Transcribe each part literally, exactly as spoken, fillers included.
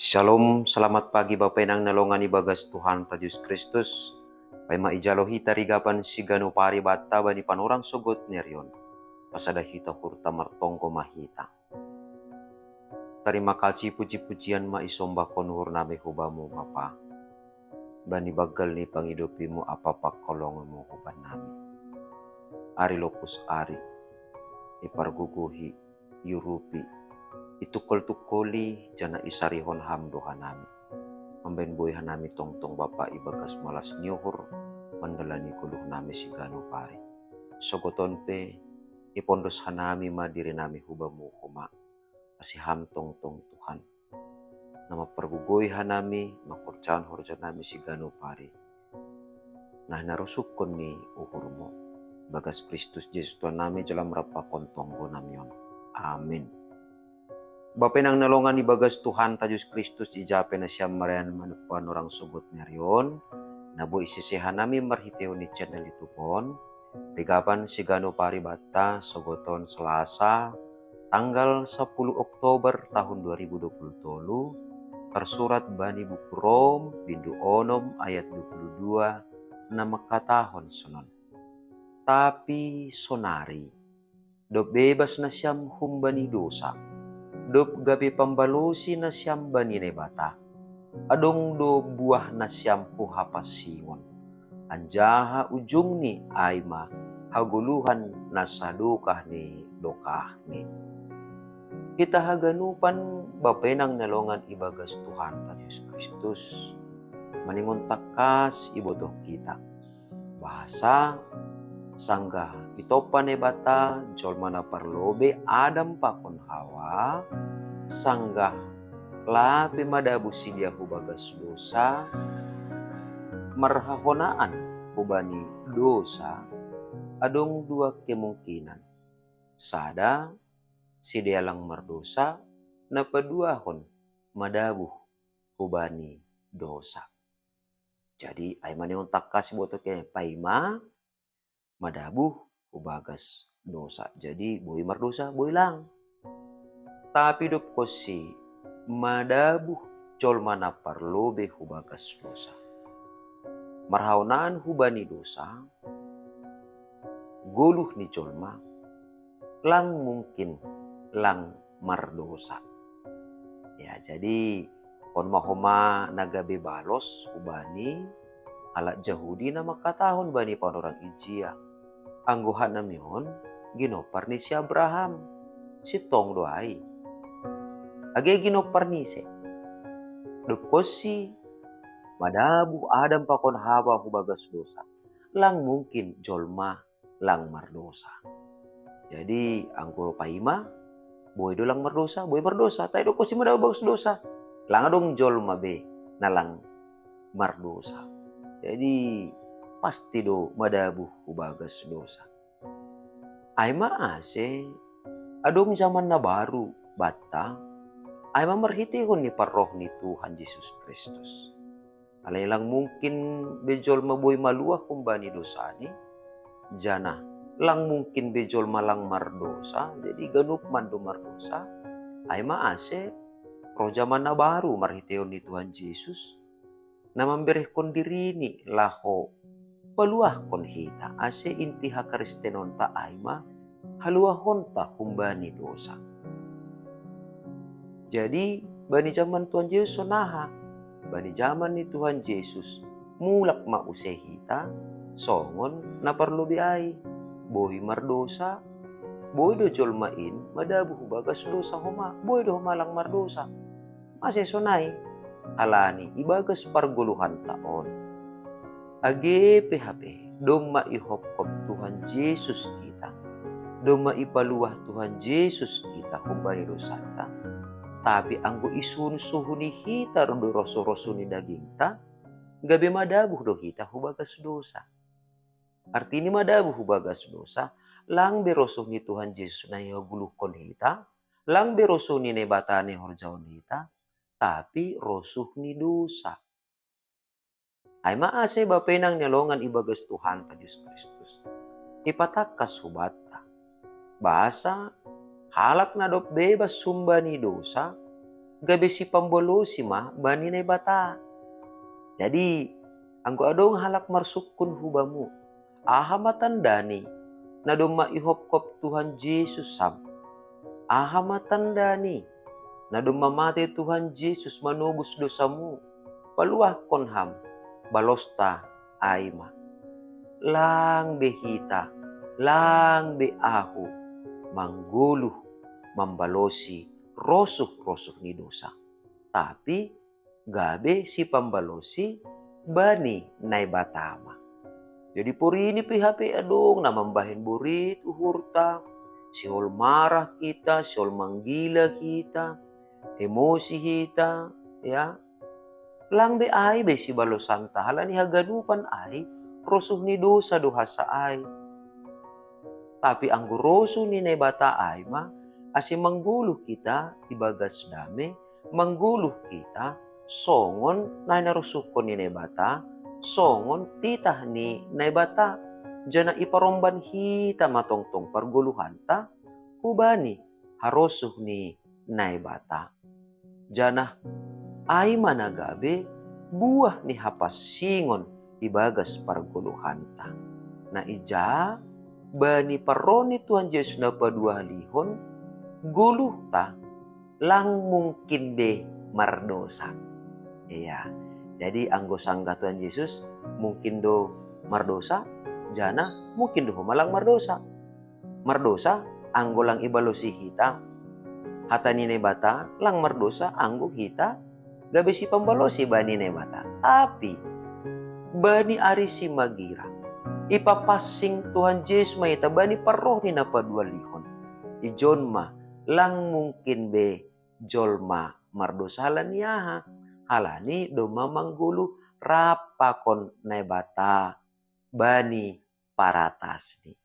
Shalom, selamat pagi Bapa Inang na longan ibagas Tuhan ta Jesus Kristus. Paima ijalo hita rigapan sigano pari banta bani panorang sogot nerion. Pasada hita hurta martonggo mahita. Terima kasih puji-pujian ma isombahkon uhur nami hubamu Bapa. Bani bagal ni pangidopimu apa pakolongimu huban nami. Ari lopus ari, iparguguhi, iurupi, itukol-tukoli, jana isarihon ham do hanami. Mambaen boi hanami tongtong Bapa ibagas malas ni uhur, mandalani goluh nami sigano pari. Sogoton pe, ipondos hanami ma diri nami hubamu homa. Asi ham tongtong Tuhan. Na mampargogoi hanami, mangkorjahon horja nami sigano pari. Na hinarusungkon ni uhurmu. Bagas Kristus Jesus Tuhan nami jala marampakon tonggo nami on. Amin. Bapa Inang na longan ibagas Tuhan ta Jesus Kristus ija pe nasiam marayan maneppan orang sogot nerion. Na boi isese hanami marhiteon ni channel YouTube on. Rigapan sigano pari banta sogoton Selasa, tanggal sepuluh Oktober tahun dua ribu dua puluh tolu, tersurat bani buku Rom, bindu onom ayat dua puluh dua, na mangkatahon sonon. Tapi sonari, dob bebas nasiam humbani dosa, dob gabe pambalosi nasiam bani Naibata, adong do buah nasiam hu hapansingon. Anjaha ujungni ai ma hagoluhan na sadokah ni dokahni. Hita haganupan Bapa Inang na longan ibagas Tuhan ta Jesus Kristus, maningon tangkas ibotoh hita. Bahasa sanggah itompa Naibata jolma na parlobei Adam pakon Hawa, sanggah lape madabuh sidea hubagas dosa, marhahonaan hubani dosa, adong dua kemungkinan. Sada, sidea lang mardosa, na paduahon madabuh hubani dosa. Jadi ai maningon tangkas ibotoh ke paima madabuh hubagas dosa. Jadi boi mardosa, boi lang. Tapi dob konsi madabuh jolma na parlobei hubagas dosa, marhahonaan hubani dosa, goluh ni jolma lang mungkin lang mardosa. Ya, jadi on ma homa na gabe balos hubani halak Jahudi na mangkatahon bani panorang ijia. Anggo hatnami on ginompar ni si Abraham, sintong do ai. Age ginompar ni ise? Dob konsi madabuh Adam pakon Hawa hubagas dosa, lang mungkin jolma lang mardosa. Jadi anggo paima, boi do lang mardosa, boi mardosa, tai dob konsi madabuh hubagas dosa, lang adong jolma be na lang mardosa. Jadi pasti do madabuh hubagas dosa. Ai ma ase adong jaman na baru banta, ai ma marhiteihon ni parroh ni Tuhan Jesus Kristus. Alai lang mungkin be jolma boi maluah humbani dosani, janah lang mungkin be jolma lang mardosa, jadi ganup ma do mardosa. Ai ma ase roh jaman na baru marhiteihon ni Tuhan Jesus, na mamberehkon dirini laho paluahkon hita, ase inti hakristenonta ai ma haluahonta humbani dosa. Jadi bani jaman Tuhan Jesus sonaha? Bani jaman ni Tuhan Jesus, mulak ma use hita songon na parlobei ai. Boi mardosa, boi do jolma in madabuh hubagas dosa homa, boi do homa lang mardosa. Mase sonai? Halani ibagas pargoluhanta on, age pe hape domma ihophop Tuhan Jesus hita, domma ipaluah Tuhan Jesus hita humbani dosanta. Tapi anggo isuhun-suhuni hita do rosuh-rosuh ni dagingta, gabe madabuh do hita hubagas dosa. Artini madabuh hubagas dosa, lang be rosuh ni Tuhan Jesus na ihagoluhkon hita, lang be rosuh ni Naibata na ihorjahon hita, tapi rosuh ni dosa. Ai ma ase bapa inang ni halongan ibagas Tuhanta Jesus Kristus, ipatangkas hubanta, bahasa halak na dob bebas humbani dosa, gabe sipambalosi ma bani Naibata. Jadi, anggo adong halak marsukkun hu bamu, aha ma tandani, na domma ihopkop Tuhan Jesus ham? Aha ma tandani, na domma mate Tuhan Jesus manobus dosamu? Paluahkon ham, balosta ai ma. Lang be hita, lang be ahu, manggoluh, mambalosi rosuh-rosuh ni dosa. Tapi gabe sipambalosi bani Naibata ma. Jadi porini pe hape adong na mambahen borit uhurta, sihol marah hita, sihol manggila hita, emosi hita, ya. Lang be ai be sibalosanta, halani haganupan ai rosuh ni dosa do hasa ai. Tapi anggo rosuh ni Naibata ai ma, ase manggoluh hita ibagas dame, manggoluh hita songon na narosuhkon ni Naibata, songon titah ni Naibata, janah iparomban hita ma tongtong pargoluhanta hubani harosuh ni Naibata. Janah ai ma na gabe buah ni hapansingon ibagas pargoluhanta. Na ija, bani parroh ni Tuhan Jesus na paduahalihon, goluhta lang mungkin be mardosa. Iya, jadi anggo sanggah Tuhan Jesus mungkin do mardosa, janah mungkin do homa lang mardosa. Mardosa anggo lang ibalosi hita hata ni Naibata, lang mardosa anggo hita gabe sipambalosi bani Naibata. Tapi bani ari simagira, ipapansing Tuhan Jesus ma hita bani parroh ni na paduahalihon. Ijon ma, lang mungkin be jolma mardosa halani aha? Halani domma manggoluh rap pakon Naibata bani paratasni.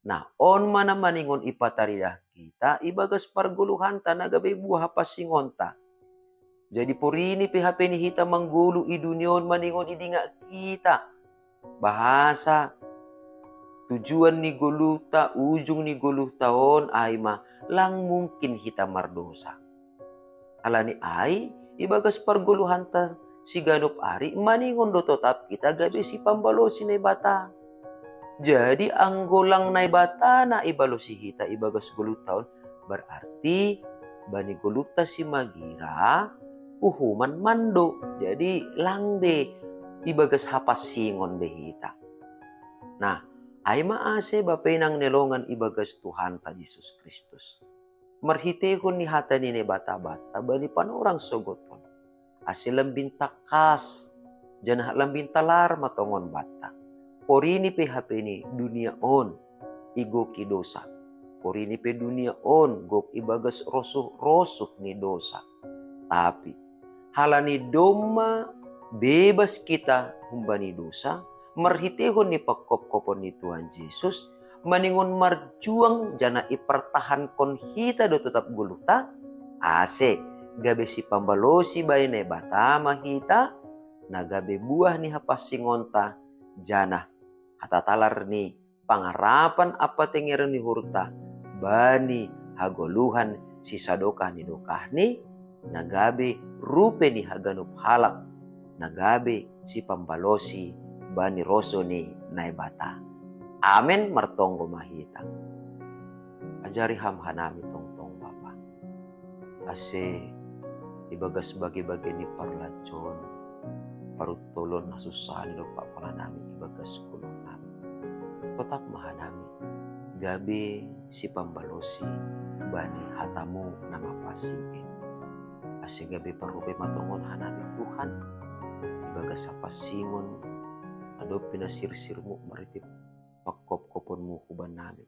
Nah, on ma na maningon ipataridah hita ibagas pargoluhanta na gabe buah hapansingonta. Jadi porini pe hape ni hita manggoluh i dunia on maningon idingak hita. Bahasa tujuan ni goluhta, ujung ni goluhta on ai ma lang mungkin hita mardosa. Halani ai, ibagas pargoluhanta siganup ari, maningon do totap hita gabe sipambalosi Naibata. Jadi anggo lang Naibata na ibalosi hita ibagas goluhta on, berarti bani goluhta simagira uhuman mando. Jadi lang be ibagas hapansingon be hita. Nah, ai ma ase bapa inang na hinaholongan ibagas Tuhanta Jesus Kristus, marhiteihon ni hata ni Naibata banta bani panorang sogot on, ase lambin tangkas, janah lambin talar ma tongon banta. Porini pe hape ni dunia on igoki dosa. Porini pe dunia on gok ibagas rosuh-rosuh ni dosa. Tapi halani domma bebas hita humbani dosa, marhiteihon ni panghophopon ni Tuhan Jesus, maningon marjuang janah ipartahankon hita do totap goluhta, ase gabe sipambalosi bani Naibata ma hita, na gabe buah ni hapansingonta, janah hatatalar ni pangarapan ampa tengeran ni uhurta bani hagoluhan sisadokah ni dokahni, na gabe rupe ni haganup halak, na gabe sipambalosi bani rosuh ni Naibata. Amen, martonggo ma hita. Ajari ham hanami tongtong Bapa, ase ibagas bage-bage ni parlajouon, paruntolon, hasunsahan i dompak panganami ibagas goluhnami. Totap ma hanami gabe sipambalosi bani hatamu na mapansing i. Ase gabe parrupe ma tongon hanami Tuhan, ibagas hapansingon adop pinasirsirmu marhite panghophopon-Mu hubannami,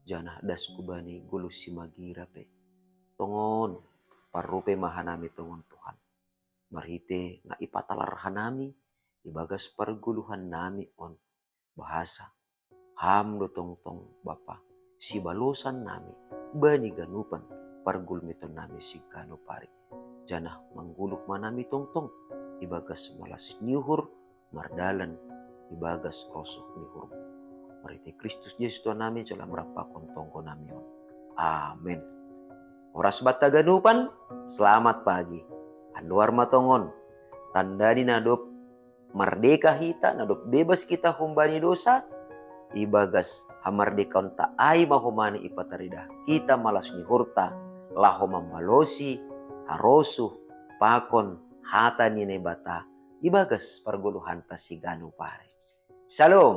janah das hubani goluh simagira pe. Tongon, parrupe ma hanami tongon Tuhan, marhite na ipatalar hanami ibagas pargoluhannami on, bahasa Ham do tongtong Bapa sibalosannami bani ganupan pargulmitonnami siganup ari, janah manggoluh ma hanami tongtong ibagas malas ni uhur mardalan ibagas rosuh ni uhurmu. Marhite Kristus Jesus Tuhannami, jala marhite panghophopon tonggonami on. Amen. Horas banta haganupan, selamat pagi. Andohar ma tongon, tanda ni na dob mardeka hita, na dob bebas hita humbani dosa, ibagas hamardekaonta ai ma homani ipataridah hita malas ni uhurta, laho mambalosi harosuh pakon hata ni Naibata ibagas pargoluhanta siganup ari. Shalom.